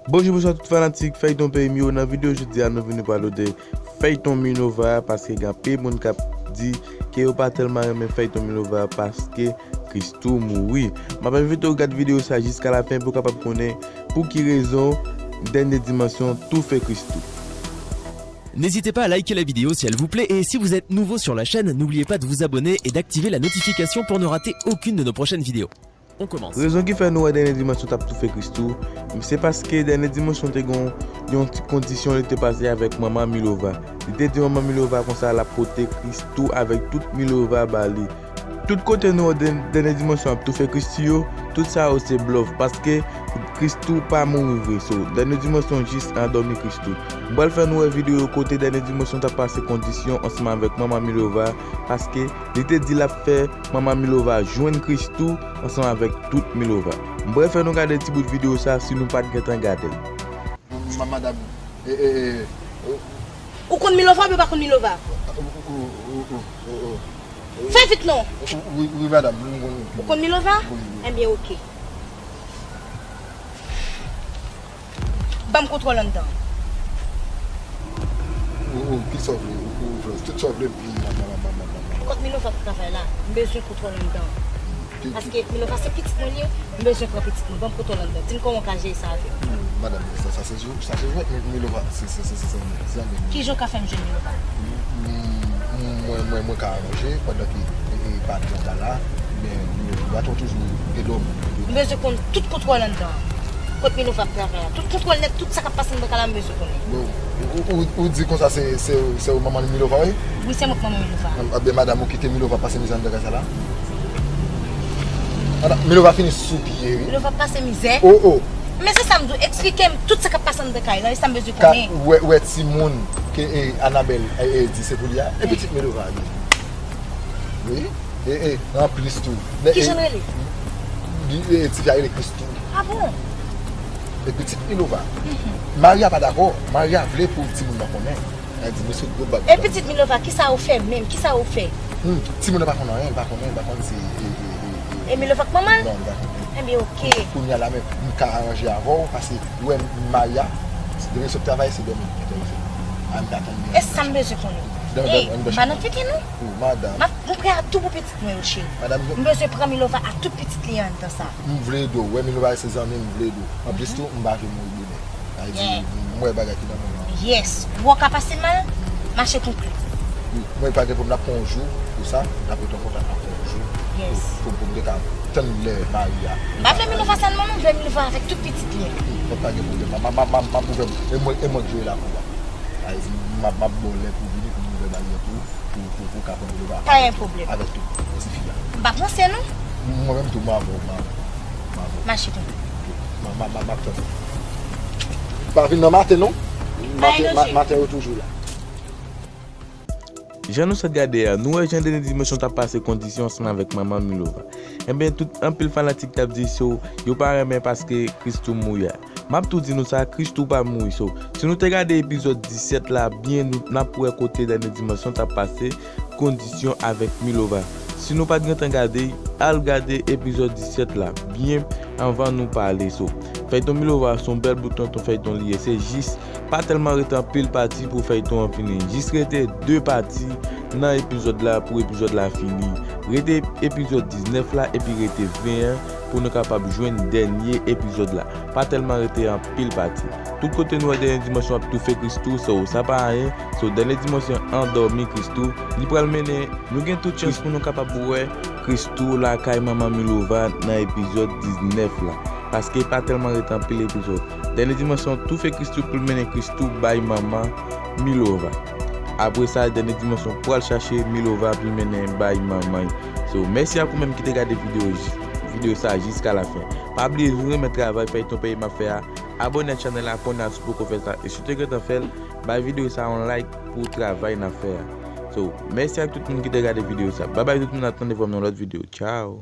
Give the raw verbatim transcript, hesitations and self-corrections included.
Bonjou, bonswa tout fanatik fèyton peyi m yo. Nan videyo jodi a, nou vini pale de fèyton Milova, paske gen anpil moun k ap di ke yo pa tèlman renmen fèyton Milova paske Christoo mouri. M ap envite w gade videyo sa jiska lafen pou w kapab konnen pou ki rezon Dènye Dimansyon toufe Christoo. N'hésitez pas à liker la vidéo si elle vous plaît et si vous êtes nouveau sur la chaîne, n'oubliez pas de vous abonner et d'activer la notification pour ne rater aucune de nos prochaines vidéos. On commence. Rezon ki fè nou wè Dènye Dimansyon t ap toufe Christoo, se paske Dènye Dimansyon te gon yon ti kondisyon li te pase avèk manman Milova. Li te di manman Milova konsa l ap pote Christoo avèk tout Milova ba li. Tout kote nou wè Dèn-, Dènye Dimansyon ap toufe Christoo yo, tout sa yo se blòf, paske Christoo pa mouri vre. So, Dènye Dimansyon jis andòmi Christoo. M pral fè nou wè videyo kote Dènye Dimansyon t ap pase kondisyon ansanm avèk manman Milova, paske li te di l ap fè manman Milova jwenn Christoo ansanm avèk tout Milova. M pral fè nou gade ti bout videyo sa si nou pa t gentan gade l. Ma-, madam, e, e, e, o- Ou konn Milova oubyen ou pa konn Milova? O, o, o, o, o, o, o. Fè vit non. Wi, wi, madam, m konn. Ou konn Milova? Wi, wi. Ebyen, oke. Ban m kontwòl anndan. Ou, ou, kisa w vle? Ou, ou vle tout sa w vle, m, m, m. Kot Milova ap travay la, m bezwen kontwòl anndan. Ki, ki... Paske Milova se pitit mwen li ye, m bezwen pran pitit mwen. Ban m kontwòl anndan. Di m kòman w ka jere sa avè m. Hmm, madam, sa, sa se jwèt, sa se jwèt, men Milova, se, se, se, se, se zanmi m. Kijan w ka fè m jwenn Milova? Hmm, mwen, mwen, mwen ka aranje, pandan ke, e, e, patwon ta la, men, men, patwon toujou ede w. M bezwen konn tout kontwòl anndan an. Kot Milova ap travay la. Tout kontwòl nèt, tout sa k ap pase anndan kay la, m bezwen konnen. Bon, ou, ou, ou, ou di konsa se, se, se ou manman Milova, wi? Wi, se mwen k manman Milova. An, anben, madam, ou kite Milova pase mizè anndan kay sa la? Madam, Milova fini sou pye, wi. Milova pase mizè? O, o. Men se sa m di w, eksplike m tout sa k ap pase anndan kay la, e sa m bezwen konnen. Ou wè, ou wè timoun ke, e, Anabèl, e, e, di se pou li a? E pitit Milova a li. Wi. E, e, anplis tou. Kijan l rele? Li, e, tifi a rele Christoo. A bon? E pitit Milova. Mhm. Maria pa dakò. Maria vle pou timoun nan konnen. Li di, "Mesye, gwo bag." E pitit Milova, kisa yo fè menm? Kisa yo fè? Hmm, timoun nan pa konn anyen, li pa konnen, li pa konn si, e, e, e, e. E Milova k manman l? Non, li pa konnen. Ebyen, oke. Kounye a la menm, m ka aranje avè w, paske ou wè Maria, demen sot travay, se dòmi l enterese. A, m ka tann li. E sa m bezwen konnen. Ey, m pa nan tete non. O, madam. M ap, m prè a tou pou pitit mwen yo, cheri. Madam, m bezwen pran Milova ak tout pitit li anndan sa. M vle ede w. Wè Milova se zanmi m, m vle ede w. Anplis tou, m pa vle mouri bonè. Sa vle di, m wè bagay ki nan men w lan. Yes. Ou wè w ka pase mal, mache pou kle. Wi, mwen pa gen pwoblèm, n ap pran yon jou pou sa, n ap rete an kontak, n ap pran yon jou. Yes. Pou, pou, pou m te ka tann lè Maria. M pa vle Milova sèlman non, m vle Milova avèk tout pitit li. Wi, pa gen pwoblèm. M ap, m ap, m ap, m ap ouvè, e mwen, e mwen k jere lakou a. Sa vle di, m ap, m ap ba w lè pou w vini, pou m ouvè baryè pou ou. Pou, pou, pou w ka pran Milova. Pa gen pwoblèm. Avèk tout tifi a. M p ap ranse non. Mwen menm tou, m avè w, m avè w, m avè w. Mache pou mwen. M a, m a, m a, m ap tann ou. Pa vin nan maten non. Maten, ma-, maten yo toujou la. Jan nou sot gade a, nou wè jan Dènye Dimansyon t ap pase kondisyon ansanm avèk manman Milova. Enben, tout, anpil fanatik t ap di so, yo pa renmen paske Christoo mouri a. M ap tou di nou sa, Christoo pa mouri. So, si nou te gade epizòd disèt la byen, nou, n ap wè kote Dènye Dimansyon t ap pase kondisyon avèk Milova. Si nou pa t gentan gade, al gade epizòd disèt la byen anvan nou pale. So, fèyton Milova se yon bèl bout tonton fèyton li ye. Se jis pa tèlman rete anpil pati pou fèyton an fini. Jis rete de pati nan epizòd la pou epizòd la fini. Rete epizòd diznèf la epi rete ven an pou nou kapab jwenn dènye epizòd la. Pa tèlman rete anpil pati. Tout kote nou wè Dènye Dimansyon ap toufe Christoo, so, sa pa anyen. So, Dènye Dimansyon andòmi Christoo. Li pral mennen, nou gen tout chans pou nou kapab wè Christoo lakay manman Milova nan epizòd diznèf la. Paske pa tèlman rete anpil epizòd. Dènye Dimansyon toufe Christoo pou l mennen Christoo bay manman Milova. Apre sa, Dènye Dimansyon pral chache Milova pou l mennen bay manman l. So, mèsi ak ou menm ki te gade videyo, videyo sa jiska lafen. Pa bliye renmen travay fèyton peyi m ap fè a. Abòne ak chanèl la kounye a si w poko fè sa. E si w te gentan fè l, bay videyo sa yon like pou travay n ap fè a. So, mèsi ak tout moun ki te gade videyo sa. Babay tout moun, ap tande vwa m nan lòt videyo. Tchao.